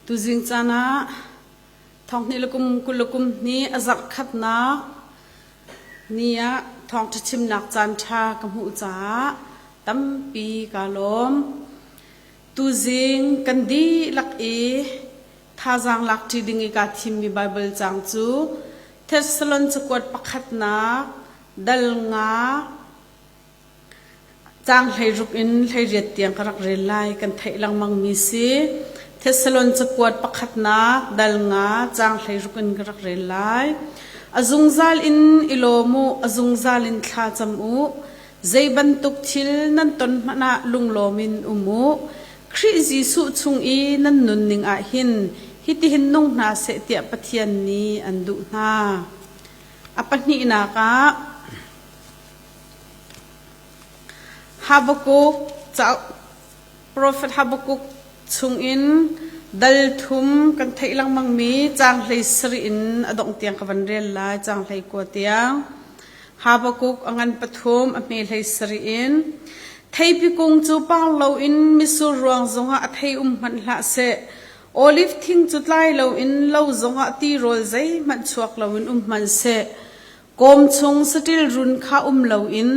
Tuzing caan ah thonghnih le kum 20 le kum hnih a zarh khatnak ni ah thawngṭha chimnak caan ṭha ka hmuh caah tampi kaa lawm. Tuzing kan dihlak i thazaang lakṭi ding i kaa thimmi Baibal caang cu Thessalon cakuat pakhatnak dal nga Caang 16 in 18 tiang ka rak rel lai kan theih lengmangmi si. Thessalon cakuat pakhatnak dal nga caang 16 in ka rak rel lai. A zungzal in i lawm u, a zungzal in thla cam u. Zei bantuk thil nan ton hmanh ah lunglawm in um u. Khrih Jesuh chung i nan nunning ah hin hitihin nung hna seh tiah Pathian nih an duh hna. A pahnihnak ah Habakkuk cauk Profet Habakkuk chungin dal thum kan theih lengmangmi caang 17 in a dongh tiang ka van rel lai caang 19 tiang. Habakkuk a ngan pathum a hme 17 in Theipi kung cu par loin mitsur ruang zongah a thei um hmanh hlah seh. Olive thing cu tlai loin lo zongah tirawl zeihmanh chuak loin um hmanh seh. Kawm chung saṭil run kha um loin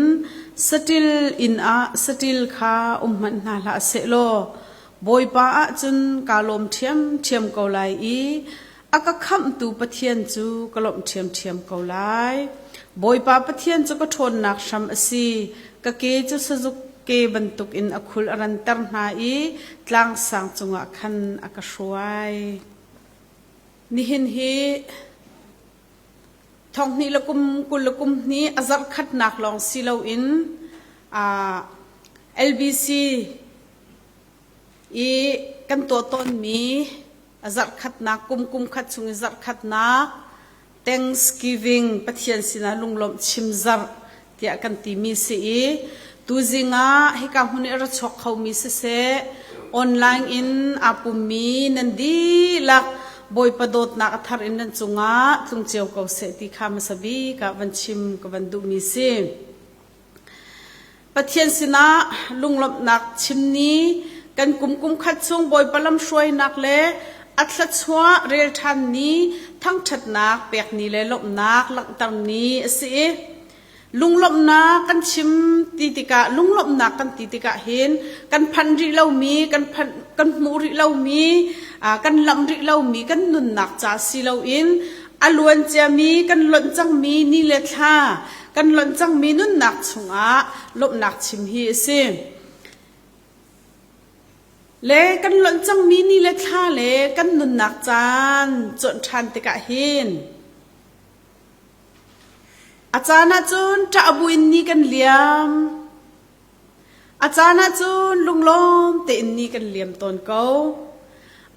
saṭil inn ah saṭil kha um hmanh hna hlah sehlaw Bawipa ah cun kaa lawm ṭhiamṭhiam ko lai i a ka khamhtu Pathian cu ka lawmh ṭhiamṭhiam ko lai. Bawipa Pathian cu ka ṭhawnnak hram a si, ka ke cu sazuk ke bantukin a khul a ranter hna i tlang sang cungah khan a ka hruai. Nihin hi Thonghnih le kum 20 le kum hnih a zarh khatnak lawng si loin LBC i kan tuah tawnmi a zarh khatnak kum kum khat chung i zarh khatnak Thanksgiving Pathian sinah lunglawmh chim zarh tiah kan timi si i tuzing ah hika hmun i a ra chuak khomi siseh online in aa pummi nan dihlak Bawipa dawtnak a thar in nan cungah tlung cio ko seh ti kha hmasa bik ah van chim ka van duhmi si. Pathian sinah lunglawmhnak chim ni kan kum kum khat chung Bawipa lamhruainak le a thluachuah rel ṭhan ni thangṭhatnak pek ni le lawmhnak langhter ni a si i lunglawmhnak kan chim ti tikah lunglawmhnak kan ti tikah hin kan phanh rih lomi kan phanh kan hmuh rih lomi kan lamh rih lomi kan nunnak ca si loin a luan ciami kan lonh cangmi ni le thla kan lonh cangmi nunnak chungah lawmhnak chim hi a si. Le kan lonh cangmi ni le thla le kan nunnak caan cuanh ṭhan tikah hin a caan ahcun ṭah buin ni kan liam. A caan ahcun lunglawm tein ni kan liam tawn ko.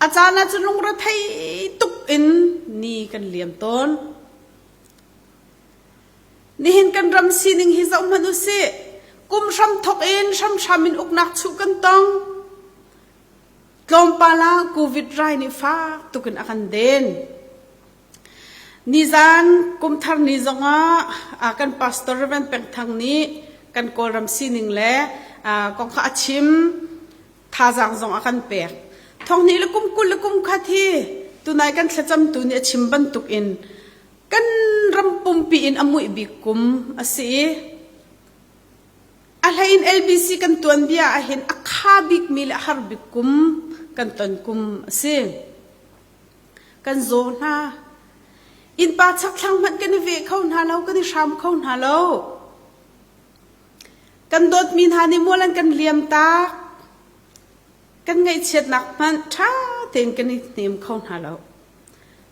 A caan ahcun lungrethei tuk in ni kan liam tawn. Nihin kan ram sining hi zoh hmanh u sih. Kum hramthok in hramhram in uknak chuh kan tong. Tlawmpal ah COVID rai nih fak tuk in a kan den. Nizan kumthar ni zongah kan pastor Reverend Peng Thang nih kan Kawlram sining le kong kha a chim. Thazaang zong a kan pek. Thonghnih le kum 20 le kum khat hi tunai kan thlacamtu nih a chim bantuk in Kan ram pumpi in a muih bik kum a si i a hlei in LBC kan tuanbia ahhin a kha bikmi le a har bik kum kan ton kum a si. Kan zaw hna. Innpa chakthlang hmanh kan i veh kho hna lo, kan i hram kho hna lo. Kan dawtmi hna nih mual an kan liam tak. Kan ngaihchiatnak hmanh ṭha tein kan i hnem kho hna lo.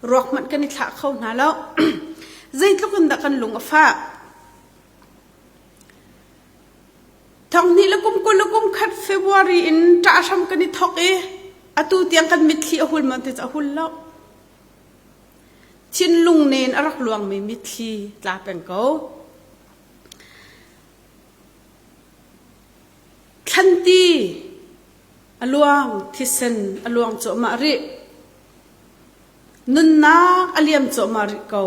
Ruak hmanh kan i thlah kho hna lo. Zeitluk in dah kan lung a fah. Thonghnih le kum 20 le kum khat February in ṭah hram kan i thawk i atu tiang kan mitthli a hul man ti cu a hul lo. Thinlung nen a rak luangmi mitthli tla peng ko. Thlanti a luang, thisen a luang cuahmah rih. Nunnak a liam cuahmah rih ko.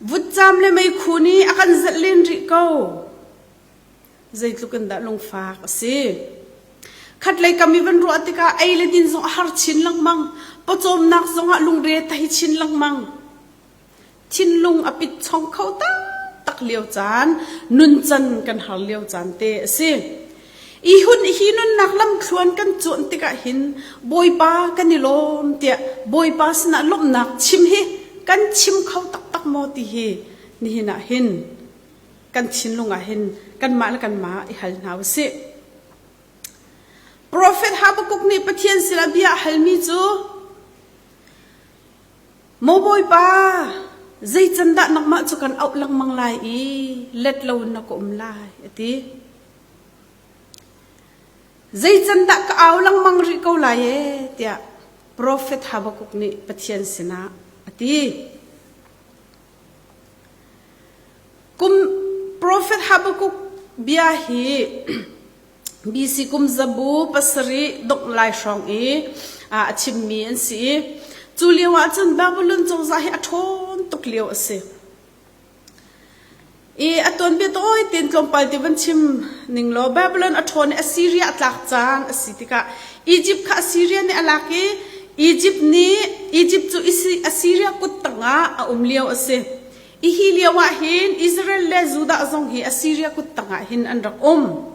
Vutcam le meikhu nih a kan zelh len rih ko. Zeitluk in dah lungfak a si. Khatlei kam i van ruah tikah ei le din zong a har chin lengmang. Pawcawmnak zongah lungre thei chin lengmang. Thinlung a pit chong kho taktak lio caan, nuncan kan har lio caan te a si. I hun hi nunnak lamthluan kan cuan tikah hin Bawipa kan i lawm tiah Bawipa sinah lawmhnak chim hi kan chim kho taktak maw ti hi nihin ah hin kan thinlung ah hin kanmah le kanmah i hal hna u sih. Profet Habakkuk nih Pathian sinah bia a halmi cu Maw Bawipa, zei can dah nangmah cu kan auh lengmang lai i let loin na ka um lai, a ti. Zei can dah ka au lengmang rih ko lai ee, tiah profet Habakkuk nih Pathian sinah a ti. Kum profet Habakkuk bia hi BC kum zabu pasarih dongh lai hrawng i a chimmi an si i cu lio ah cun Babylon cozah hi a ṭhawn tuk lio a si. I a tuanbia tawi tein tlawmpal te van chim ning law Babylon a ṭhawn i Assyria a tlak caan a si tikah Egypt kha Assyria nih a lak i Egypt nih Egypt cu Assyria kut tangah a um lio a si. I hi lio ah hin Israel le Judah zong hi Assyria kut tangah hin an rak um.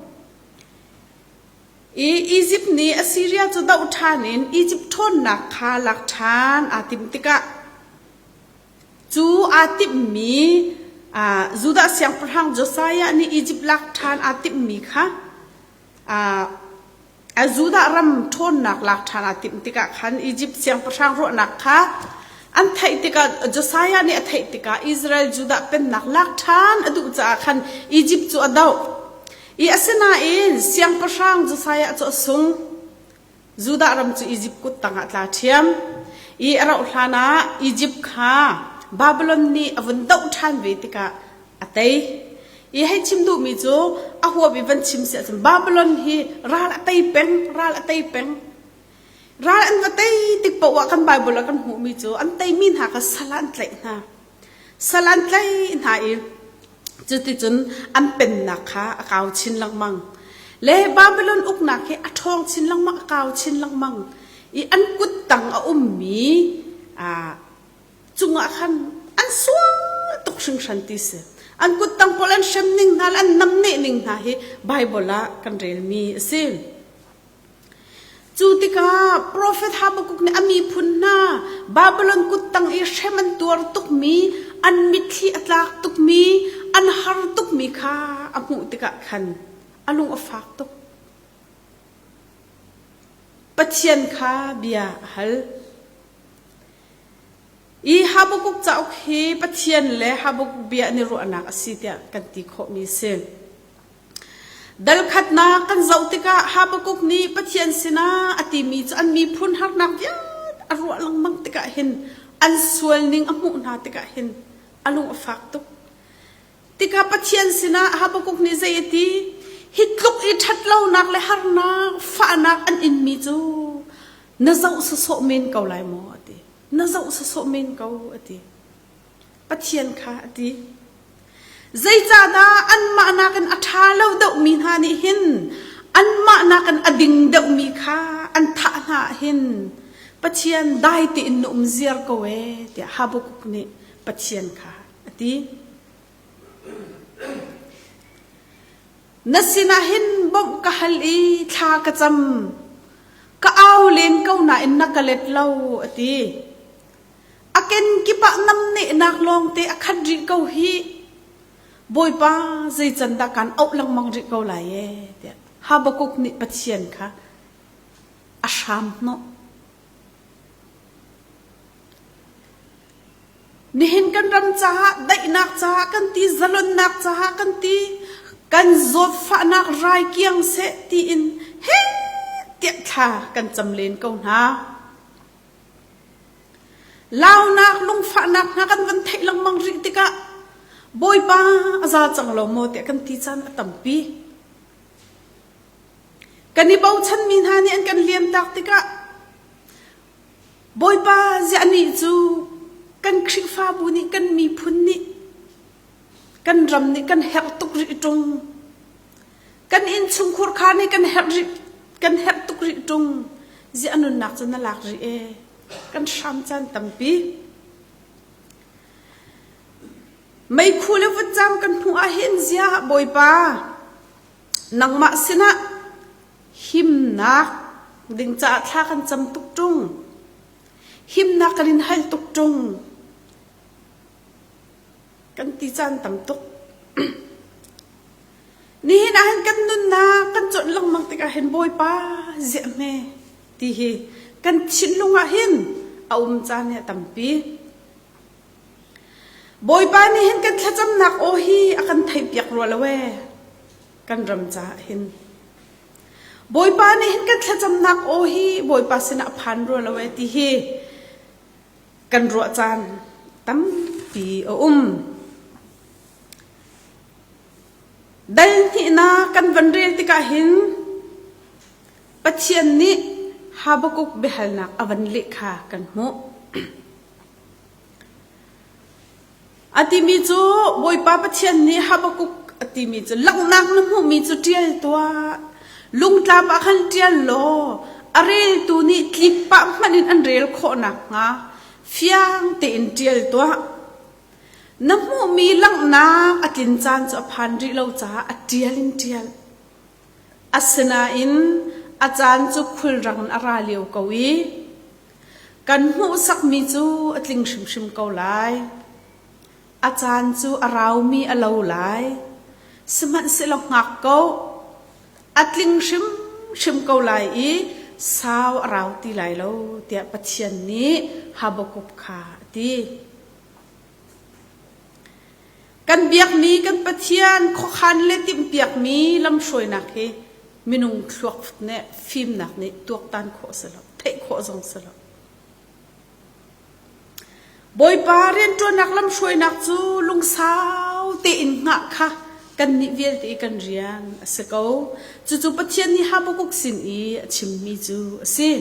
I Egypt nih Assyria cu doh ṭhan in Egypt ṭhawnnak kha lak ṭhan aa timh tikah cu aa timhmi Judah siangpahrang Josiah nih Egypt lak ṭhan aa timhmi kha Judah ram ṭhawnnak lak ṭhan aa timh tikah khan Izipt siangpahrang ruahnak kha an theih tikah Josiah nih a theih tikah Israel Judah pennak lak ṭhan a duh caah khan Izipt cu a doh. I asinain siangpahrang Josiah cu a sung. Judah ram cu Izipt kut tangah tla ṭhiam. I a rauh hlan ah Izipt kha Babylon nih a vun doh ṭhan ve tikah a tei. I hei chim duhmi cu a huap i van chim si ahcun Babylon hi ral a tei peng, ral a tei peng. Ral an va tei tik paoh ah kan Bible ah kan hmuhmi cu an teimi hna kha sal ah an tlaih hna. Sal an tlaih hna i cuticun an pennak kha a kau chin lengmang. Le Babylon uknak hi a ṭhawng chin lengmang, a kau chin lengmang. I an kut tang a ummi cungah khan an sual tuk hringhran ti si. An kuttang pawl an hrem ning hna le an namneh ning hna hi Bible ah kan relmi a si. Cu tikah profet Habakkuk nih a miphun hna Babylon kuttang i hrem an tuar tukmi, an mitthli a tlak tukmi, an har tukmi kha a hmuh tikah khan a lung a fak tuk. Pathian kha bia a hal. I Habakkuk cauk hi Pathian le Habakkuk bia an i ruahnak a si tiah kan ti khawhmi a si. Dal khatnak kan zoh tikah Habakkuk nih Pathian sinah a timi cu an miphun harnak vialte a ruah lengmang tikah hin an sual ning a hmuh hna tikah hin a lung a fak tuk. Tikah Pathian sinah Habakkuk nih zei a ti? Hi tluk i ṭhatlonak le harnak, fahnak an inmi cu na zoh sawsawh men ko lai maw a ti. Na zoh sawsawh men ko a ti. Pathian kha a ti. Zeicahdah anmah nakin a ṭha lo deuhmi hna nih hin anmah nakin a ding deuhmi kha an thah hna ah hin Pathian dai tein na um ziar ko ee tiah Habakkuk nih Pathian kha a ti. Na sinah hin bawmh ka hal i thla ka cam. Ka au len ko nain na ka let lo, a ti. A kenkip ah namnehnak lawngte a khat rih ko hih. Bawipa, zei can dah kaan auh lengmang rih ko lai ee, tiah Habakkuk nih Pathian kha a hram hnawh. Nihin kan ram caah daihnak caah kan ti, zalonnak caah kan ti, kan zawtfahnak rai kiang seh tiin heh tiah thla kan cam len ko hna. Launak lungfahnak hna kan van theih lengmang rih tikah Bawipa a za cang lo maw tiah kan ti caan a tampi. Kan i bochanmi hna nih an kan liamtak tikah Bawipa ziah nih cu kan Khrihfabu nih kan miphun nih kan ram nih kan herh tuk rih ṭung. Kan innchungkhur kha nih kan herh rih. Kan herh tuk rih ṭung. Ziah a nunnak cu na lak rih ee. Kan hram caan tampi. Meikhu le vutcam kan hmuh ahhin ziah Bawipa nangmah sinah himnak ding caah thla kan cam tuk ṭung. Himnak kan in hal tuk ṭung. Kan ti caan tam tuk. Nihin ah hin kan nunnak kan cawnh lengmang tikah hin Bawipa ziah hme ti hi kan thinlung ah hin a um caan hi a tampi. Bawipa nih hin kan thlacamnak aw hi a kan theihpiak rua lo ee kan ram caah hin. Bawipa nih hin kan thlacamnak aw hi Bawipa sinah a phan rua lo ee ti hi kan ruah caan tampi a um. Dal hnihnak kan van rel tikah hin Pathian nih Habakkuk biahalnak a van leh kha kan hmuh. A timi cu Bawipa Pathian nih Habakkuk a timi cu langhnak na hmuhmi cu ṭial tuah. Lungtlap ah khan ṭial law a reltu nih tlik pah hmanh in an rel khawh nakhnga fiang tein ṭial tuah. Na hmuhmi langhnak a tlin caan cu a phan rih lo caah a ṭial in ṭial. Asinain a caan cu khulrang in a ra lio ko i kan hmuhsakmi cu a tling hrimhrim ko lai. A caan cu a raumi a lo lai. Sihmanhsehlaw hngak ko. A tling hrimhrim ko lai i sau a rau ti lai lo tiah Pathian nih Habakkuk kha a ti. Kan biakmi kan Pathian khuakhan le timhpiakmi lamhruainak hi minung thluak nih fimnak nih tuaktan khawh si lo, theih khawh zong si lo. Bawipa rianṭuannak lamhruainak cu lungsau tein hngah kha kannih vialte i kan rian a si ko. Cucu Pathian nih Habakkuk sin i a chimmi cu a si.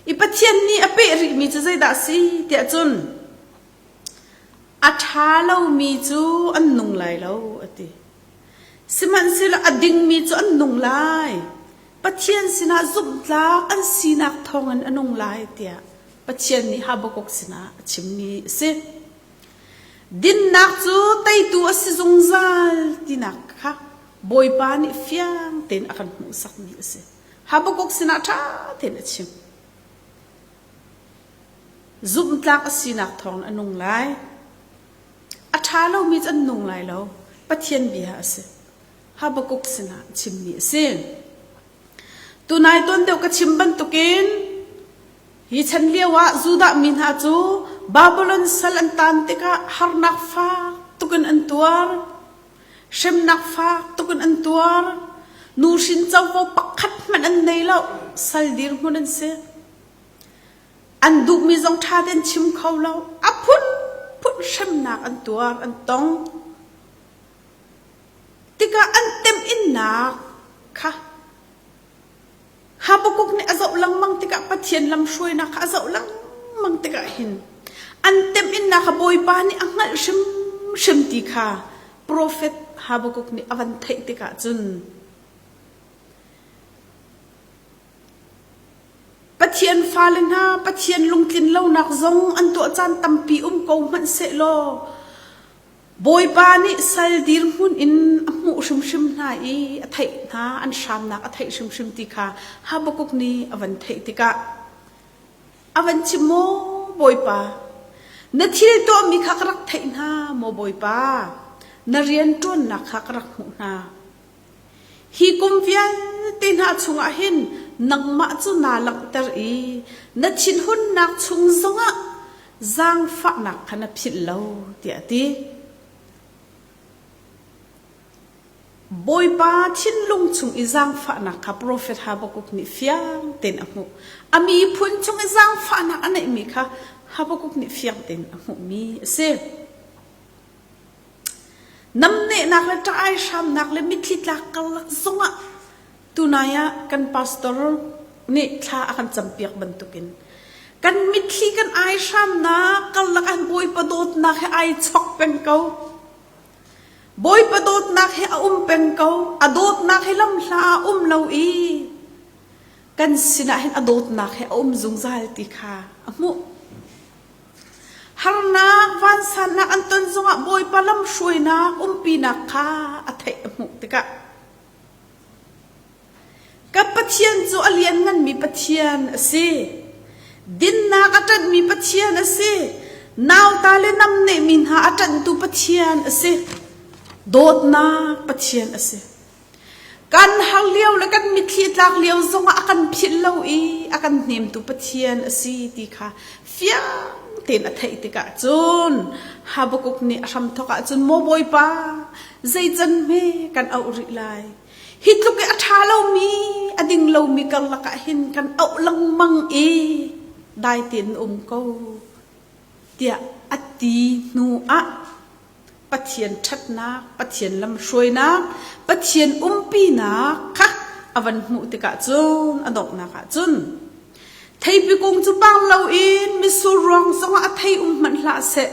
I Pathian nih a peh rihmi cu zeidah a si tiah cun a ṭha lomi cu an nung lai lo a ti. Sihmanhsehlaw a dingmi cu an nung lai. Pathian sinah zumhtlak an sinak thawngin a nung lai tiah Pathian nih Habakkuk sinah a chimmi a si. Dinnak cu teitu a si zungzal tinak kha Bawipa nih fiang tein a kan hmuhsakmi a si. Habakkuk sinah ṭha tein a chim. Zumhtlak a sinak thawngin a nung lai. A ṭha lomi cu an nung lai lo. Pathian bia a si. Habakkuk sinah a chimmi a si. Tunai tuan deuh ka chim bantukin hi chan lio ah Judah mi hna cu Babylon sal an taan tikah harnak fak tukin an tuar. Hremnak fak tukin an tuar. Nuhrin covo pakhat hmanh an nei lo. Sal dirhmun an si. An duhmi zong ṭha tein chim kho lo. A phunphun hremnak an tuar, an tong. Tikah an temhinnak kha Habakkuk nih a zoh lengmang tikah Pathian lamhruainak kha a zoh lengmang tikah hin an temhinnak kha Bawipa nih a hngalh hrimhrim ti kha profet Habakkuk nih a van theih tikah cun Pathian fale hna Pathian lungtlin lonak zong an tuah caan tampi um ko hmanh sehlaw Bawipa nih sal dirhmun in a hmuh hrimhrim hna i a theih hna, an hramnak a theih hrimhrim ti kha Habakkuk nih a van theih tikah a van chim, Maw Bawipa, na thil tuahmi kha ka rak theih hna, maw Bawipa, na rianṭuannak kha ka rak hmuh hna. Hi kum vialte hna chungah hin nangmah cu naa langhter i na thinhunnak chung zongah zaangfahnak kha na philh lo, tiah a ti. Bawipa thinlung chung i zaangfahnak kha profet Habakkuk nih fiang tein a hmuh. A miphun chung i zaangfahnak a neihmi kha Habakkuk nih fiang tein a hmuhmi a si. Namnehnak le ṭah-ai hramnak le mitthli tlak karlak zongah tunai ah kan pastor nih thla a kan campiak bantukin kan mitthli kan ai hramnak karlak ah Bawipa dawtnak he ai chok peng ko. Bawipa dawtnak he a um peng ko. A dawtnak he lamhla ah um lo i. Kan sinah hin a dawtnak he a um zungzal ti kha a hmuh. Harnak vansannak an ton zongah Bawipa lamhruainak umpinak kha a theih a hmuh tikah Ka Pathian cu a liannganmi Pathian a si. Dinnak a ṭanhmi Pathian a si. Nauta le namnehmi hna a ṭanhtu Pathian a si. Dawtnak Pathian a si. Kan har lio le kan mitthli tlak lio zongah a kan philh lo i a kan hnemtu Pathian a si ti kha fiang tein a theih tikah cun Habakkuk nih a hramthawk ahcun maw Bawipa zei can hme kan auh rih lai hi tluk i a ṭha lomi a ding lomi karlak ah hin kan auh lengmang i dai tein um ko tiah a ti hnu ah Pathian ṭhatnak, Pathian lamhruainak, Pathian umpinak kha a van hmuh tikah cun a donghnak ah cun theipi kung cu par loin mitsur ruang zongah a thei um hmanh hlah seh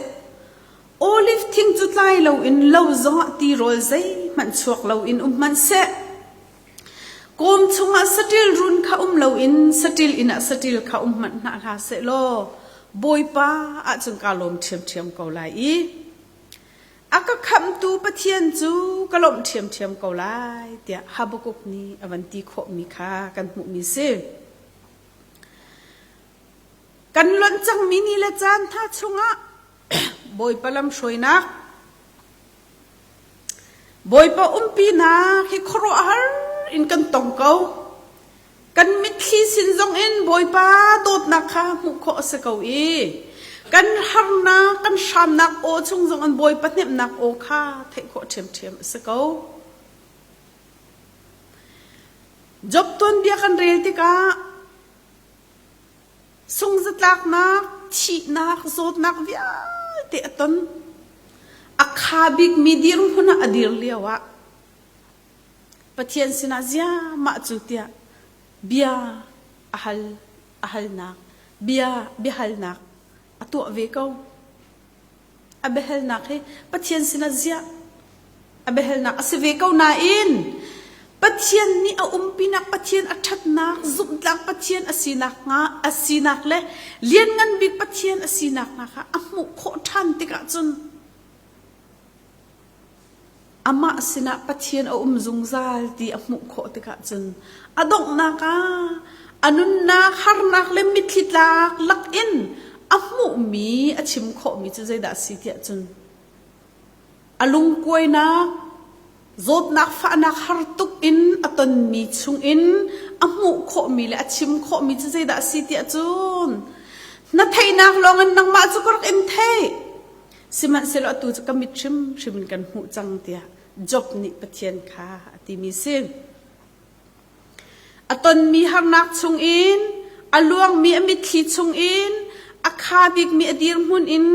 oliv thing cu tlai loin lo zongah tirawl zeihmanh chuak loin um hmanh seh kawm chungah saṭil run kha um loin saṭil inn ah saṭil kha um hmanh hna hlah seh law Bawipa ahcun kaa lawm ṭhiamṭhiam ko lai i a ka khamhtu Pathian cu ka lawmh ṭhiamṭhiam ko lai tiah Habakkuk nih a van ti khawhmi kha kan hmuhmi si. Kan lonh cangmi ni le caan hna chungah Bawipa lamhruainak Bawipa umpinak hi khuaruahhar in kan tong ko. Kan mitthli sin zongin Bawipa dawtnak kha hmuh khawh a si ko i kan harnak, kan hramnak aw chung zongin Bawipa hnemhnak aw kha theih khawh ṭhiamṭhiam a si ko. Job tuanbia kan rel tikah sungzatlaknak, thihnak, zawtnak vialte a ton. A kha bikmi dirhmun ah a dir lioah Pathian sinah ziah mah cu tiah bia a hal a halnak bia biahalnak a tuah ve ko. A biahalnak hi Pathian sinah ziah a biahalnak a si ve ko nain Pathian nih a umpinak Pathian a ṭhatnak zumhtlak Pathian a sinak hnga a sinak le lianngan bik Pathian a sinak hnga kha a hmuh khawh ṭhan tikah cun Amah sinah Pathian a um zungzal ti a hmuh khawh tikah cun a donghnak ah a nunnak harnak le mitthli tlak lakin a hmuhmi a chim khawhmi cu zeidah a si tiah cun a lungkuainak zawtnak fahnak har tuk in a tonmi chungin a hmuh khawhmi le a chim khawhmi cu zeidah a si tiah cun na theihnak lawngin nangmah cu ka rak in theih Sihmanhsehlaw atu cu ka mit hrimhrim in kan hmuh cang tiah Job nih Pathian kha a timi si. A tonmi harnak chungin, a luangmi a mitthli chungin, a kha bikmi a dirhmun in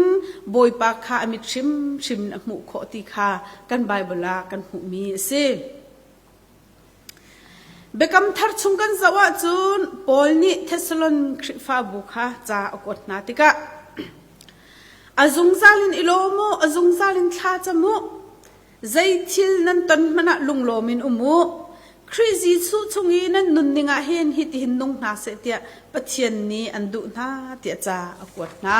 Bawipa kha a mit hrimhrim in a hmuh khawh ti kha kan Baibal ah kan hmuhmi a si. Biakam thar chung kan zoh ahcun Paul nih Thessalon Khrihfabu kha ca a kuat hna tikah a zungzal in i lawm u, a zungzal in thla cam u, zei thil nan ton hmanh ah lunglawm in um u. Khrih Jesuh chung i nan nunning ah hin hitihin nung hna seh tiah Pathian nih an duh hna tiah ca a kuat hna.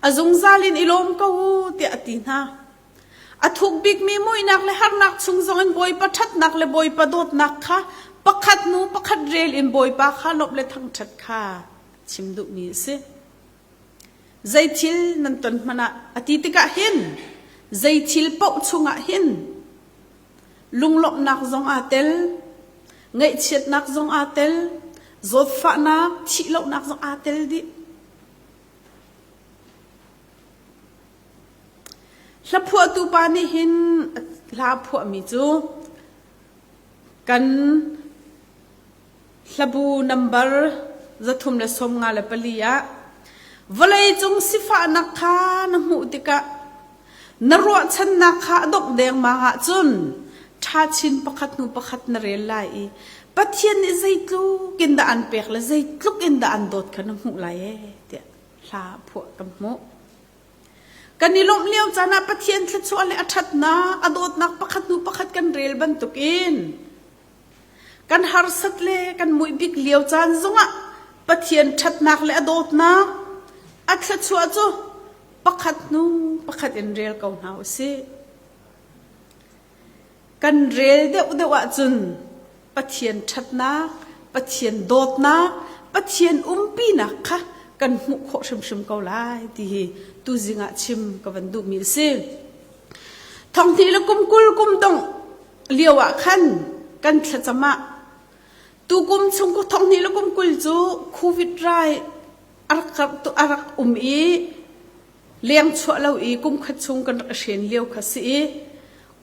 A zungzal in i lawm ko u tiah a ti hna. A thuk bikmi muihnak le harnak chung zongin Bawipa ṭhatnak le Bawipa dawtnak kha pakhat hnu pakhat rel in Bawipa kha lawmh le thangṭhat kha chim duhmi a si. Zei thil nan ton hmanh ah a ti tikah hin zei thil paoh chungah hin lunglawmhnak zong aa tel, ngaihchiatnak zong aa tel, zawtfahnak, thihlohnak zong aa tel dih. Hlaphuahtu pa nih hin hla a phuahmi cu kan hlabu nambar 354 ah vawleicung sifahnak kha na hmuh tikah na ruahchannak kha a dongh dengmang ahcun ṭha chin pakhat hnu pakhat na rel lai i Pathian nih zeitluk in dah an pek le zeitluk in dah an dawt kha na hmuh lai ee tiah hla phuah kan hmuh. Kan i lawmh lio caan ah Pathian thluachuah le a ṭhatnak, a dawtnak pakhat hnu pakhat kan rel bantukin. Kan harsat le kan muih bik lio caan zongah Pathian ṭhatnak le a dawtnak a thluachuah cu pakhat hnu pakhat in rel ko hna u sih. Kan rel deuhdeuh ahcun Pathian ṭhatnak, Pathian dawtnak, Pathian umpinak kha kan hmuh khawh hrimhrim ko lai ti hi tuzing ah chim ka van duhmi a si. Thonghnih le kum 20 kum dongh lio ah khan kan thlacam ah tukum chung thonghnih le kum 20 cu COVID rai a rak a rak um i leng chuah lo i kum khat chung kan rak i hren lio kha si i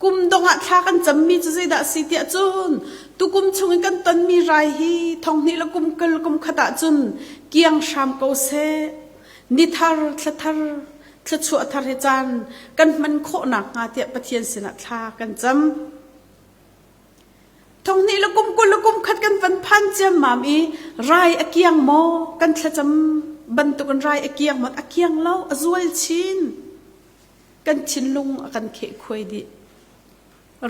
kum dong ah thla kan cammi cu zeidah a si tiah cun tukum chung i kan tonmi rai hi thonghnih le kum kul kum khat ah cun kiang hram ko seh ni thar thla thar thluachuah thar he caan kan hman khawh nakhnga tiah Pathian sinah thla kan cam. Thonghnih le kum 20 le kum khat kan van phan ciammam i rai a kiang maw kan thlacam bantukin rai a kiang maw a kiang lo a zual chin kan thinlung a kan kheh khuai dih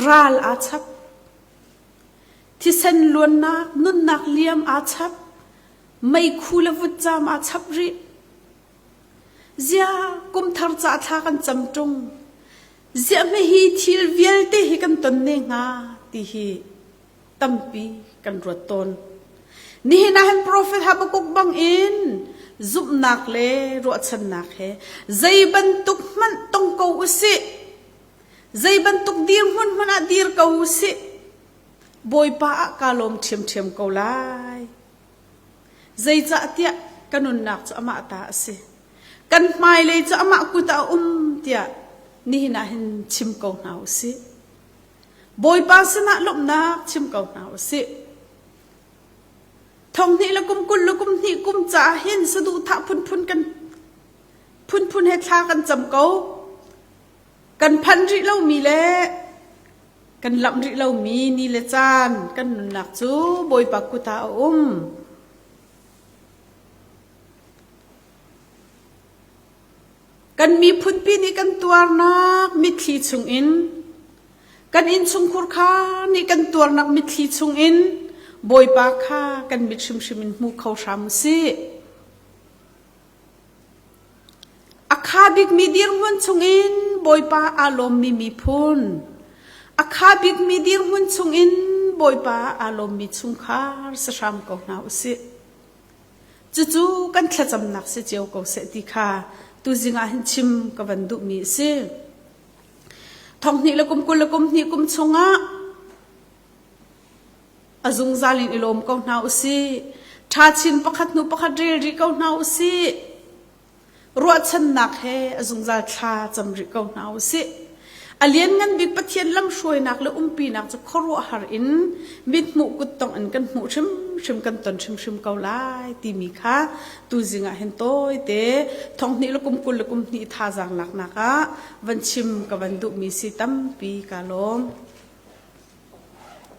ral aa chap thisen luannak nunnak liam aa chap meikhu le vutcam aa chap rih Zia kumthar ca thla kan cam ṭung. Ziah hme hi thil vialte hi kan ton ne hnga ti hi tampi kan ruat tawn. Nihin ah hin Prophet Habakkuk bang in zumhnak le ruahchannak he zei bantuk hmanh tong ko usih, zei bantuk dirhmun hmanh ah dir ko usih, Bawipa ah kaa lawm ṭhiamṭhiam ko lai. Zeicahtiah ka nunnak cu amah ta a si. Kan hmailei cu amah kut ah a um tiah nihin ah hin chim ko hna u sih. Bawipa sinah lawmhnak chim ko hna u sih. Thonghnih le kum 20 le kum hnih kum caah hin saduhthah phunphun kan phunphun he thla kan cam ko. Kan phanh rih lomi le Kan lamh rih lomi ni le caan kan nunnak cu Bawipa kut ah a um. Kan miphunpi nih kan tuarnak mitthli chungin kan innchungkhur kha nih kan tuarnak mitthli chungin Bawipa kha kan mit hrimhrim in hmu kho hram u sih. A kha bikmi dirhmun chungin Bawipa aa lawmmi miphun, a kha bikmi dirhmun chungin Bawipa aa lawmmi chungkhar si hram ko hna u sih. Cucu kan thlacamnak si cio ko seh ti kha tuzing ah hin chim ka van duhmi a si. Thonghnih le kum 20 le kum hnih kum chungah A zungzal in i lawm ko hna u sih. Ṭha chin pakhat hnu pakhat rel rih ko hna u sih. Ruahchannak he a zungzal thla cam rih ko hna u sih. A lianngan bik Pathian lamhruainak le umpinak cu khuaruahhar in mithmuh kuttongh in kan hmuh hrimhrim kan ton hrimhrim ko lai timi kha tuzing ah hin tawite thonghnih le kum 20 le kum hnih thazaang laknak ah van chim ka van duhmi si tampi ka lawm.